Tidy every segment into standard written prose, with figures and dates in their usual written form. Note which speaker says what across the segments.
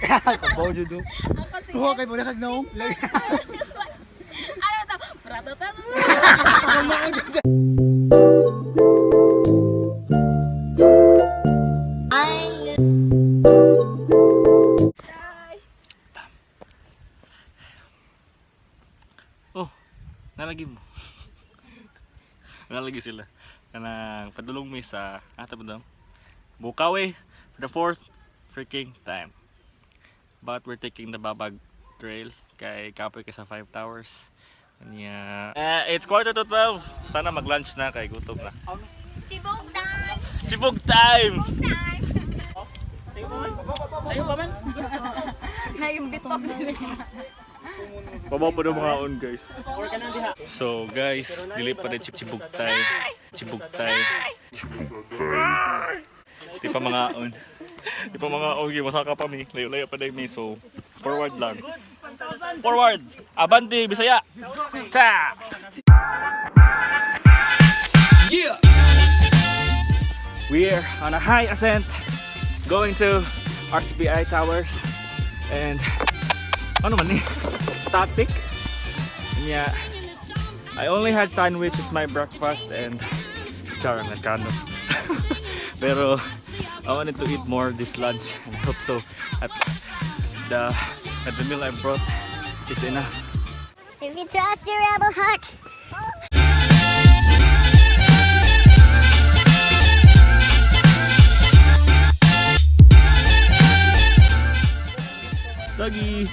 Speaker 1: Kabaw dyan do. Kuha kayo muna kagnaong.
Speaker 2: Ano to? Pratatan.
Speaker 3: Oh, nalagi mo. Nalagi sila. Kanang padulong mi sa Bocaue for the 4th freaking time. But we're taking the Babag Trail kay kapoy ka sa 5 towers. Kanya it's 11:45. Sana mag-lunch na kay gutom na.
Speaker 2: Chibog time!
Speaker 3: Chibog time!
Speaker 2: Sa'yo pa man? Naimbito.
Speaker 3: Baba pa ng mga on guys. So guys, dili pa rin chibog time. Chibog time. Di pa mga on. Di pa mga on. Masaka pa mi. Layo-layo pa din mi. So forward lang. Forward! Abante, Bisaya! Ta! Yeah! We are on a high ascent going to RCPI Towers and ano man eh? Static. Yeah. I only had sandwich as my breakfast and charang nagkano. Pero I wanted to eat more this lunch and I hope so at the meal I brought is enough.
Speaker 4: If you trust your rebel heart.
Speaker 3: Doggy.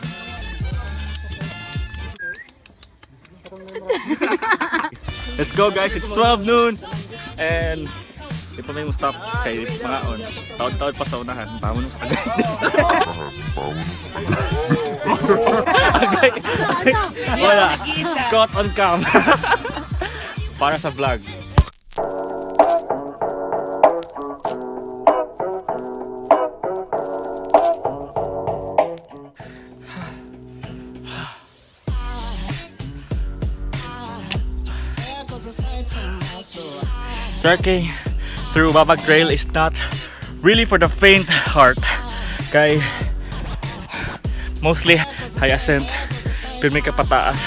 Speaker 3: Let's go guys, it's 12 noon and di pa may mo stop kay mga on. Taon-taon pa sa unahan. Pamon sa kagay. Wala. Caught on cam. Para sa vlog. Trekking through Babag Trail is not really for the faint heart. Kay mostly high ascent, pero may kapataas.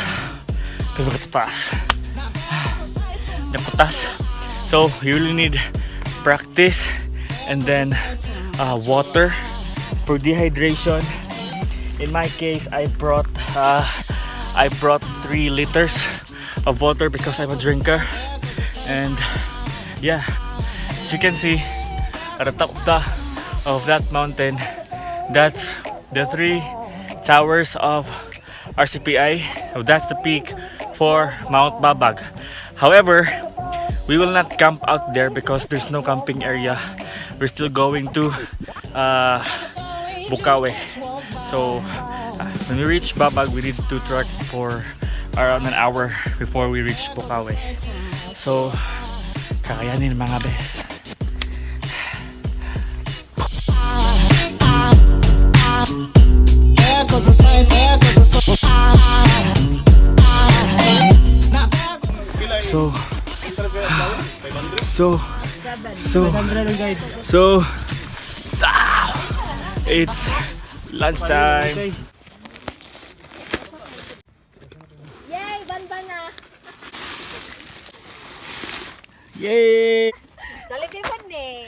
Speaker 3: Napatas. So you really need practice and then water for dehydration. In my case, I brought 3 liters of water because I'm a drinker. And yeah, as you can see at the top of that mountain, that's the 3 towers of RCPI. So that's the peak for Mount Babag. However, we will not camp out there because there's no camping area. We're still going to Bocaue. So when we reach Babag, we need to trek for around an hour before we reach Bocaue. So kakayanin mga bes. So it's lunchtime.
Speaker 2: Yay! Banban na!
Speaker 3: Yay!
Speaker 2: Dali kayo ba ni?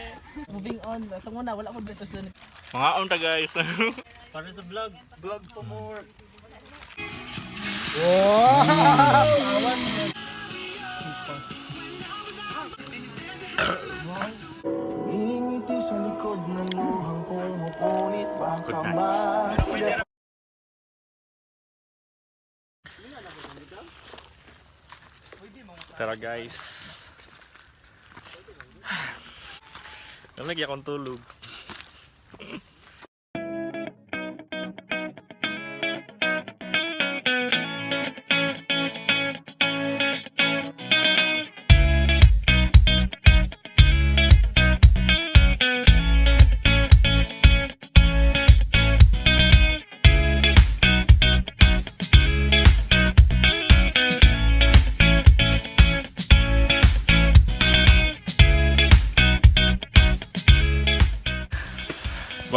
Speaker 5: Moving on. Ito muna, wala mo betos doon.
Speaker 3: Mga on ta guys.
Speaker 5: Para sa vlog. Vlog for more.
Speaker 3: Good night. Tara guys. Nalagi akong tulog.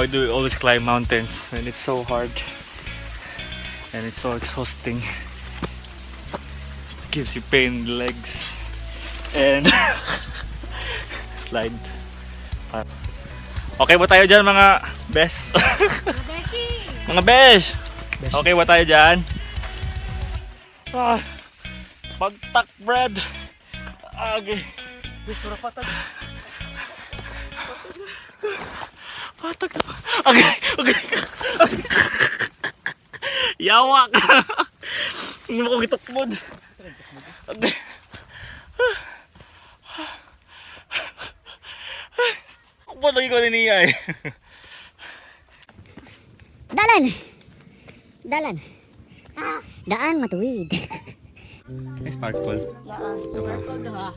Speaker 3: Why do we always climb mountains when it's so hard and it's so exhausting? Gives you pain in the legs and slide. Okay ba tayo dyan mga besh? Mga besh! Okay ba tayo dyan? Pagtak bread! Okay. Patag. Okay. Yawak! Hindi mo ko gitukmod. Okay. Kupot lagi ko niya eh.
Speaker 4: Dalan. Daan matuwid.
Speaker 3: May sparkle.
Speaker 2: Sparkle ha.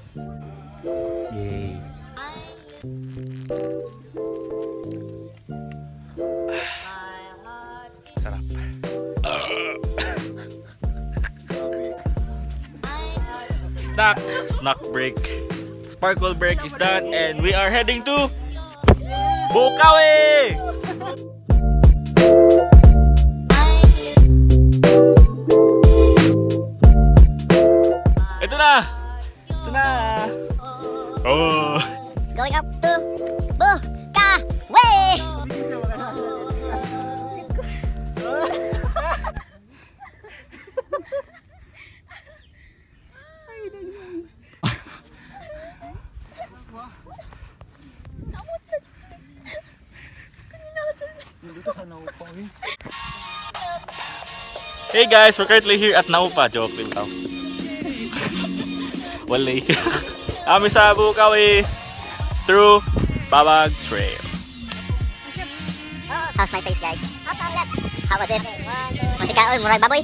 Speaker 3: Yay. Sarap. Snack break. Sparkle break is done and we are heading to Bocaue! Ito na! Oh!
Speaker 4: Going up to Bocaue.
Speaker 3: Hey guys, we're currently here at Naupa. Joke lang tao. Walay. Kami sa Bocaue through Babag Trail.
Speaker 4: How's my face, guys? How was it? Matikaon, murag baboy.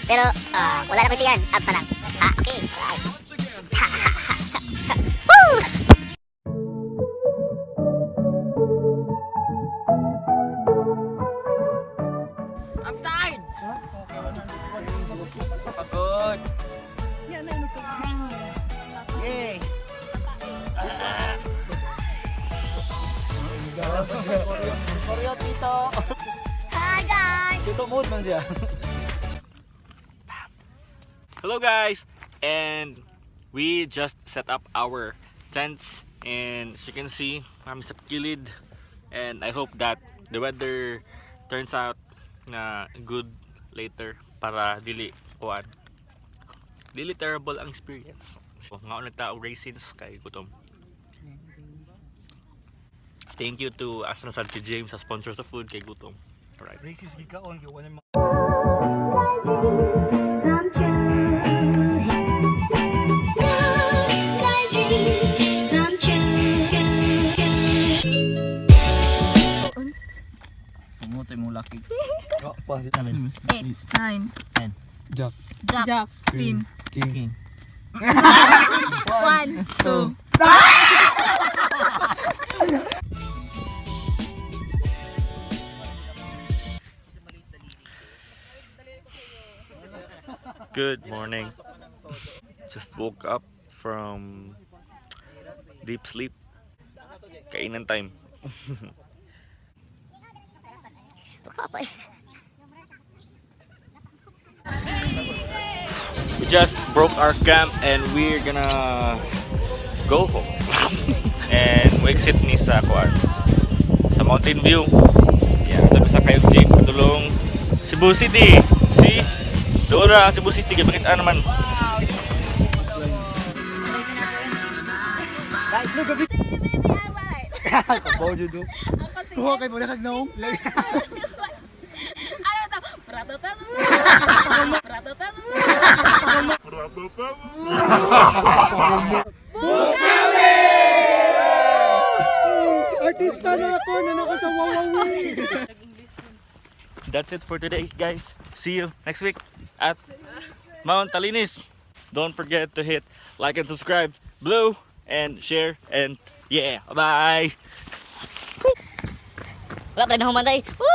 Speaker 4: Pero wala na ko tiyan. Abs na lang. Okay. Right. Woo!
Speaker 5: I'm tired!
Speaker 1: Pagod. Yay!
Speaker 5: Koryo, tito!
Speaker 4: Hi, guys!
Speaker 1: Dito mood man siya.
Speaker 3: Hello guys, and we just set up our tents, and as you can see, kami sa kilid, and I hope that the weather turns out na good later para dili terrible ang experience. So, nga nagtao raisins kay gutom. Thank you to Astra Santi James sa sponsor sa food kay gutom. Alright.
Speaker 1: Races gikaon kay wala mga Mutoy mo laki. Pa
Speaker 2: 8, 9,
Speaker 1: 10. Jack.
Speaker 2: Queen.
Speaker 1: King.
Speaker 2: 1, 2.
Speaker 3: Good morning. Just woke up from deep sleep. Kainan time. We just broke our camp and we're gonna go home. And we exit ni sa kuan sa Mountain View. Yeah, tapos sa kayo jeep katulong Cebu City. See? Doon na Cebu City, bakit naman?
Speaker 1: Dahil no gabi. Kabaw jud do. Kuha kay mo nakag naong.
Speaker 2: Ano to? Pratata.
Speaker 1: Artista na ako na nakasawawawi.
Speaker 3: That's it for today, guys. See you next week at Mount Talinis. Don't forget to hit like and subscribe, blue, and share, and yeah, bye.
Speaker 4: Wala pa rin na humanday. Woo!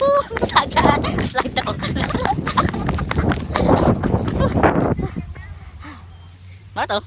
Speaker 4: Woo! Taga! Slide ako. Ano to?